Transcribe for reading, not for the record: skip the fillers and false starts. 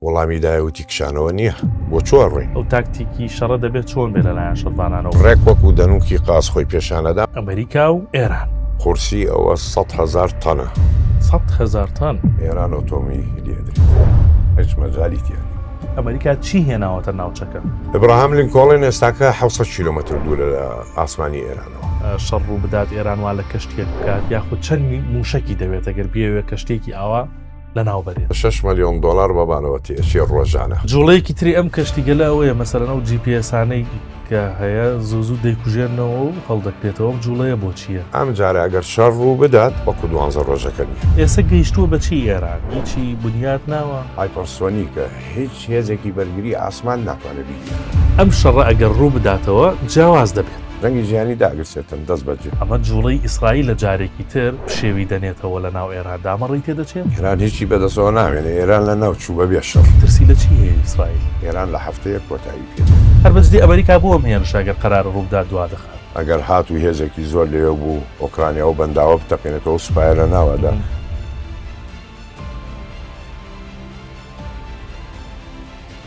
وەڵامی دایە وتی کشانەوە نییە، بۆ چۆ ئەڕۆین؟ ئەو تاکتیکی شەڕە دەبێت چۆن بێت لەلایەن شەڕڤانانەوە؟ ڕێک وەکو دەنووکی قاز خۆی پێشانەدا. ئەمریکا و ئێران. قورسی ئەوە 100,000 تەنە. 100,000 تەن؟ ئێران ئۆتۆمی لێ ئەدرێت. هیچ مەجالی تیا نییە. ئەمریکا چی هێناوەتە ناوچەکە؟ ئەبراهام لینکۆڵن ئێستاکە 700 کیلۆمەتر دوورە لە ئاسمانی ئێرانەوە. شەڕ ڕوو بدات ئێران وا لە کەشتییەک بکات یاخود چەند مووشەکی دەوێت ئەگەر بیەوێت کەشتییەکی ئاوا لەناو بەرێت. شەش مەلیۆن دۆلار بەبانەوە تێئەچێ ڕۆژانە. جوڵەیەکی تری ئەم کەشتیگەلە ئەوەیە مەسەلەن ئەو GPS انەی کە هەیە زوو زوو دەیکوژێنەوە و هەڵدەکرێتەوە ئەم جوڵەیە بۆ چییە؟ ئەم جارە ئەگەر شەڕ ڕوو بدات وەکو دوانزە ڕۆژەکە نییە. ئێسە گەیشتووە بە چی ئێران هیچی بنیات ناوە؟ hypersonic ە هیچ هێزێکی بەرگری ئاسمان ناتوانێت بیگرێت. ئەم شەڕە ئەگەر ڕوو بداتەوە جیاواز دەبێت. جەنگی جیهانی داگرسێتن دەست بەجێ. ئەمە جوڵەی ئیسرائیلە جارێکی تر پشێوی دەنێتەوە لە ناو ئێراندا ئەمە ڕێی تێدەچێت؟ ئێران هیچی بەدەستەوە نامێنێ ئێران لە ناو چوو بەبێ شەڕ. ترسی لە چی هەیە ئیسرائیل؟ ئێران لە هەفتەیەک کۆتایی پێ دێت. هەر بەجدی ئەمریکا بۆ ئەم هێرشە گەر قەرارە ڕووبدات دوادەخات؟ ئەگەر هاتوو هێزێکی زۆر لەوێ بوو ئۆکرانیا ئەو بەنداوە بتەقێنێتەوە ئەو سوپایە لە ناوەدا.